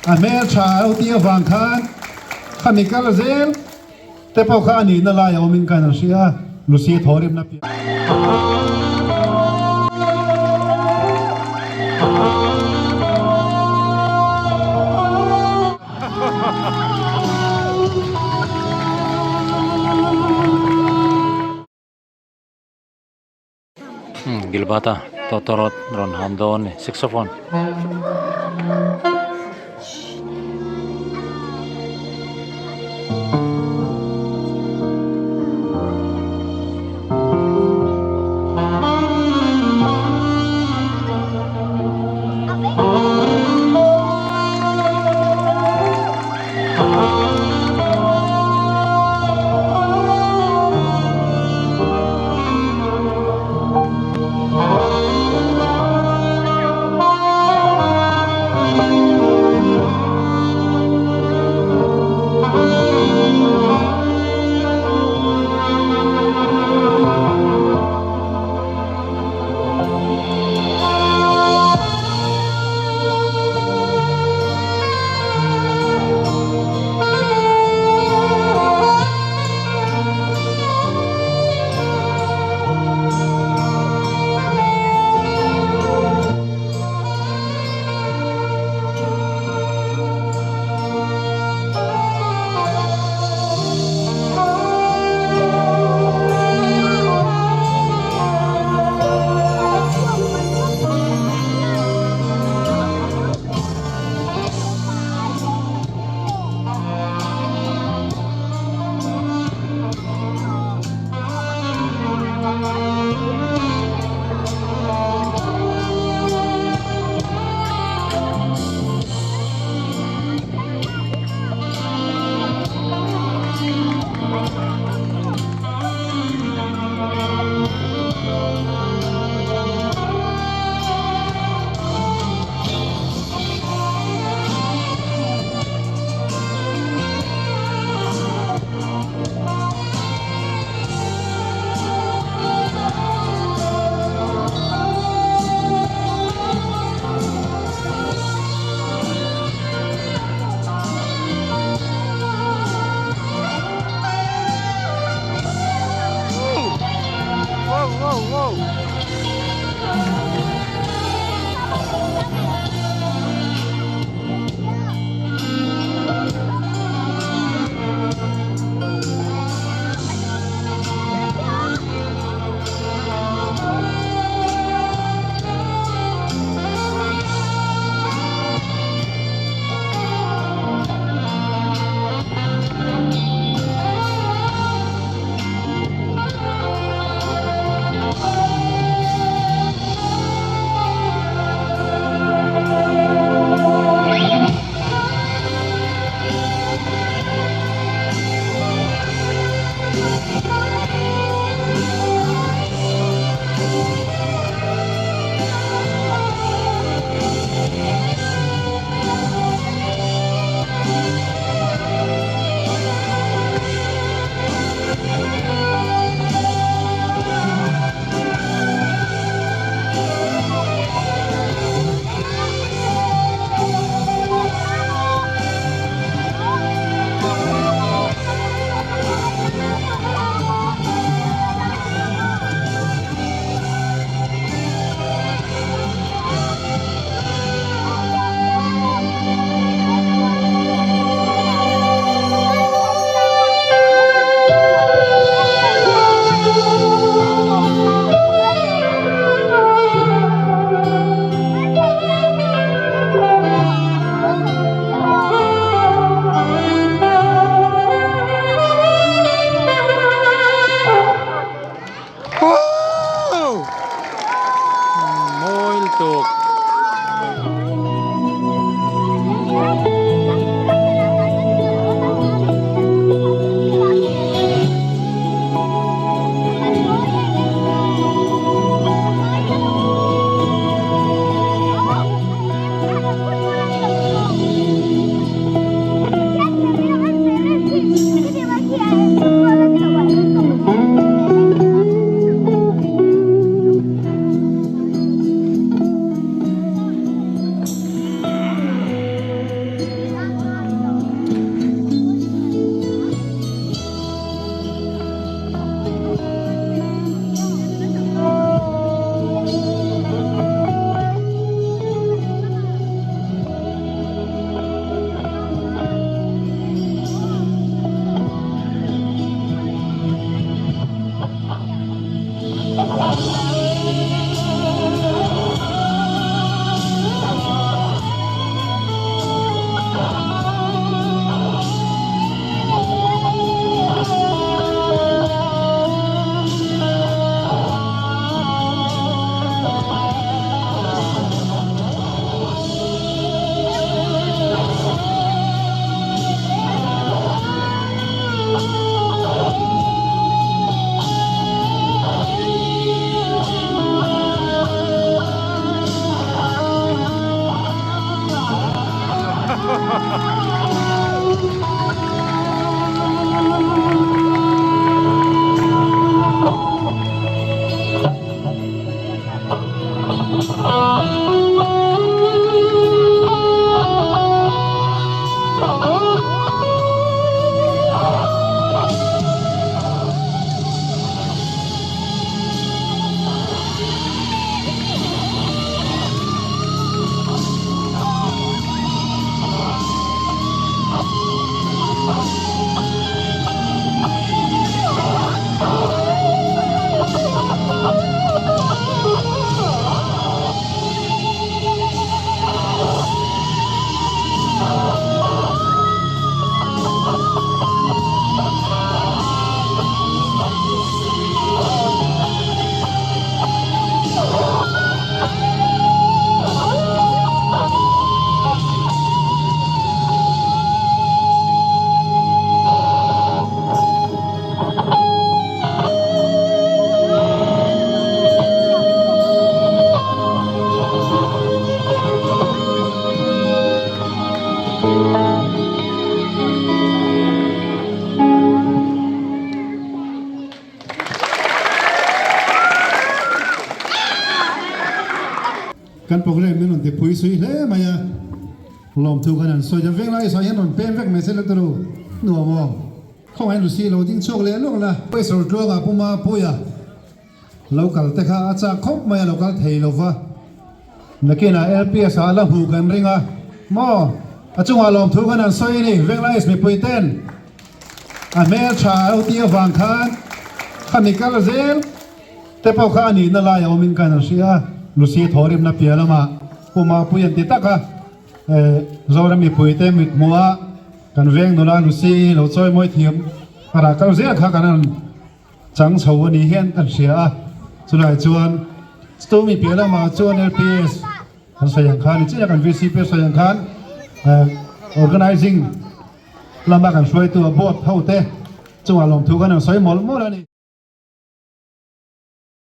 A hmeltha a lo tih avang khan khami kal zel te pawh kha a nihna lai a awmin kan hria a, Lucy thawhrimna piah. Gilbert-a tawtawrawt rawn han dawn a ni saxophone. Kan program min rawn ti pui sui hle mai a, lawmthu kan han sawi ta vek lai sawi hian rawn pem vek mai se la turu nuam aw. Khawngaih Lucy lo ding chhuak leh lawk la. Professor Tluanga Puma Puia lo kal te kha a chak khawp mai a lo kal thei lo va, nakinah LPS ah la hmuh kan ring a maw? A chungah lawmthu kan han sawi a ni, Venglais mipui ten a hmeltha a lo tih avang khan khami kal zel te pawh kha a nihna lai a awmin kan han hria a, Lucy thawhrimna piah lamah Puma Puia an ti tak a. Zoram mipuite mithmuha kan veng nula Lucy lo chawi mawi thiam a rah kal zel kha kan han chang chho a ni hian kan hria a, chulai chuan Stomi piah lamah chuan LPS kan sawi ang khan nichina kan VCP sawi ang khan organizing lama kan hruaitu a board ho te chungah lawmthu kan han sawi mawlh mawlh a ni.